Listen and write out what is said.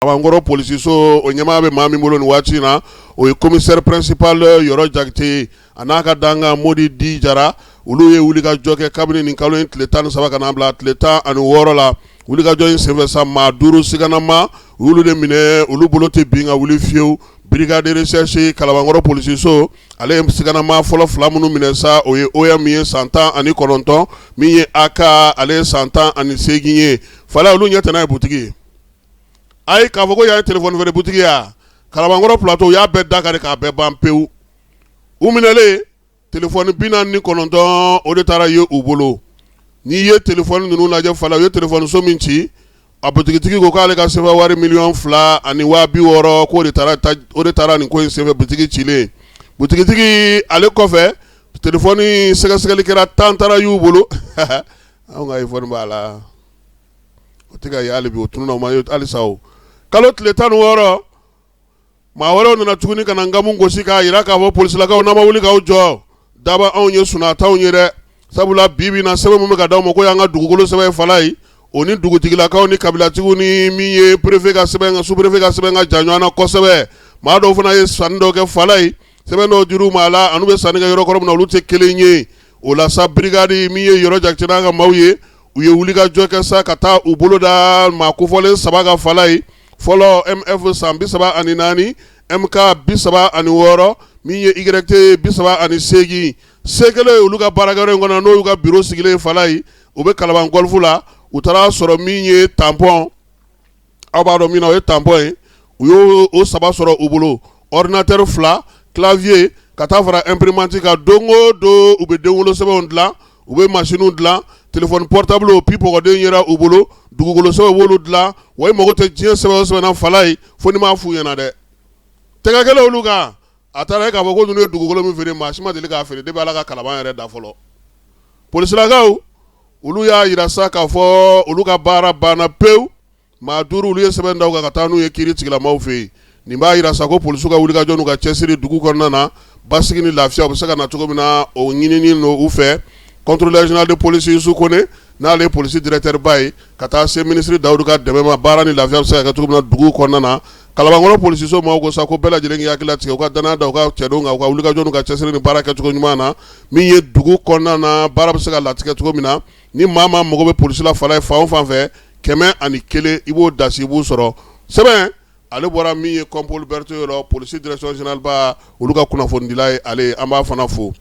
Kalabankɔrɔ polisiso o ɲɛmaa bɛ maa min bolo nin waati in na, o ye commissaire principal Yɔrɔ Jakite ye, a n'a ka dankan Modi Di Jara, olu ye wulikajɔ kɛ kabini nin kalo in tile 13 ka n'a bila tile 16 la, wulikajɔ in senfɛ sa maa duuru siganama u y'olu de minɛ, olu bolo tɛ bin ka wuli fiyewu, brigade de recherche Kalabankɔrɔ polisiso ale ye siganama fɔlɔ fila minnu minɛ sa, o ye OM ye san 19, min ye AK ale ye san 18 ye, Falaye olu ɲɛ tɛ n'a ye butigi ye. Ayi k'a fɔ ko yan ye téléphone feere butigi ye wa? Kalabankɔrɔ plateau u y'a bɛɛ da kari k'a bɛɛ ban pewu, u minɛlen téléphone 49 o de taara ye u bolo, n'i ye téléphone ninnu lajɛ Falaye u ye téléphone so min ci a butigitigi ko k'ale ka sefa wari 2,6 millions k'o de taara o de taara nin ko in senfɛ butigi cilen, butigitigi ale kɔfɛ téléphone sɛgɛsɛgɛli kɛra 10 taara y'u bolo anw ka iPhone b'a la. O tɛ ka ye hali bi o tununna o ma ye halisa o kalo tile 16 maa wɛrɛw nana tuguni ka na nkamu gosi k'a jira k'a fɔ polisilakaw n'a ma wuli k'aw jɔ daba anw ye sunaatanw ye dɛ sabula bi bi na sɛbɛn min bɛ ka d'aw ma ko y'an ka dugukolo sɛbɛn ye Falaye o ni dugutigilakaw ni kabilatigiw ni min ye préfet ka sɛbɛn ka sous-préfet ka sɛbɛn ka jan ɲɔgɔn na kosɛbɛ maa dɔw fana ye sanni dɔw kɛ Falaye sɛbɛn dɔw dir'u ma a la an'u bɛ sanni kɛ yɔrɔ kɔrɔ min na olu tɛ kelen ye o la sa brigade min ye Yɔrɔ Jakite n'a ka maaw ye u ye wulikajɔ kɛ sa ka taa u bolo da maa kofɔlen saba kan Falaye fɔlɔ MF san 34 MK 36 min ye YT 38 se kɛlen olu ka baarakɛyɔrɔ in kɔnɔ n'o y'u ka bureau sigilen Falaye u bɛ Kalaban Golf la u taara sɔrɔ min ye tampon aw b'a dɔn min na o ye tampon ye u y'o o saba sɔrɔ u bolo ordinateur fila clavier ka taa fara imprimante kan don o don u bɛ denwolo sɛbɛnw dilan u bɛ machines dilan téléphone portable o pipɔgɔden yera u bolo dugukolo sɛbɛn u b'olu dilan wa i mago tɛ diɲɛ sɛbɛn o sɛbɛn na Falaye fo n'i m'a f'u ɲɛna dɛ tɛgɛ kelen olu kan a taara ye k'a fɔ ko ninnu ye dugukolo min feere maa si ma deli k'a feere depuis Ala ka Kalaban yɛrɛ da fɔlɔ polisilakaw olu y'a jira sa k'a fɔ olu ka baara banna pewu maa duuru olu ye sɛbɛn da u kan ka taa n'u ye kiiri tigilamaw fɛ yen nin b'a jira sa ko polisiw ka wulikajɔ n'u ka cɛsiri dugu kɔnɔna na basigi ni lafiya u bɛ se ka na cogo min na o ɲinini don u fɛ contrôleur général de police Yusu Kone n'ale ye polisi directeur ba ye ka taa se minisiri Dawudu ka dɛmɛ ma baara ni lafiya bɛ se ka kɛ cogo min na dugu kɔnɔna na Kalabankɔrɔ polisiso maaw ko sa ko bɛɛ lajɛlen k'i hakili latigɛ u ka danaya da u ka cɛdenw kan u ka wulikajɔ n'u ka cɛsiri ni baara kɛcogo ɲuman na min ye dugu kɔnɔna na baara bɛ se ka latigɛ cogo min na ni maa maa mago bɛ polisi la Falaye fan o fan fɛ 101 i b'o dasi i b'u sɔrɔ sɛbɛn ale bɔra min ye Kɔnpoli Berete yɔrɔ polisi direction générale ba olu ka kunnafonidila ye ale an b'a fana fo.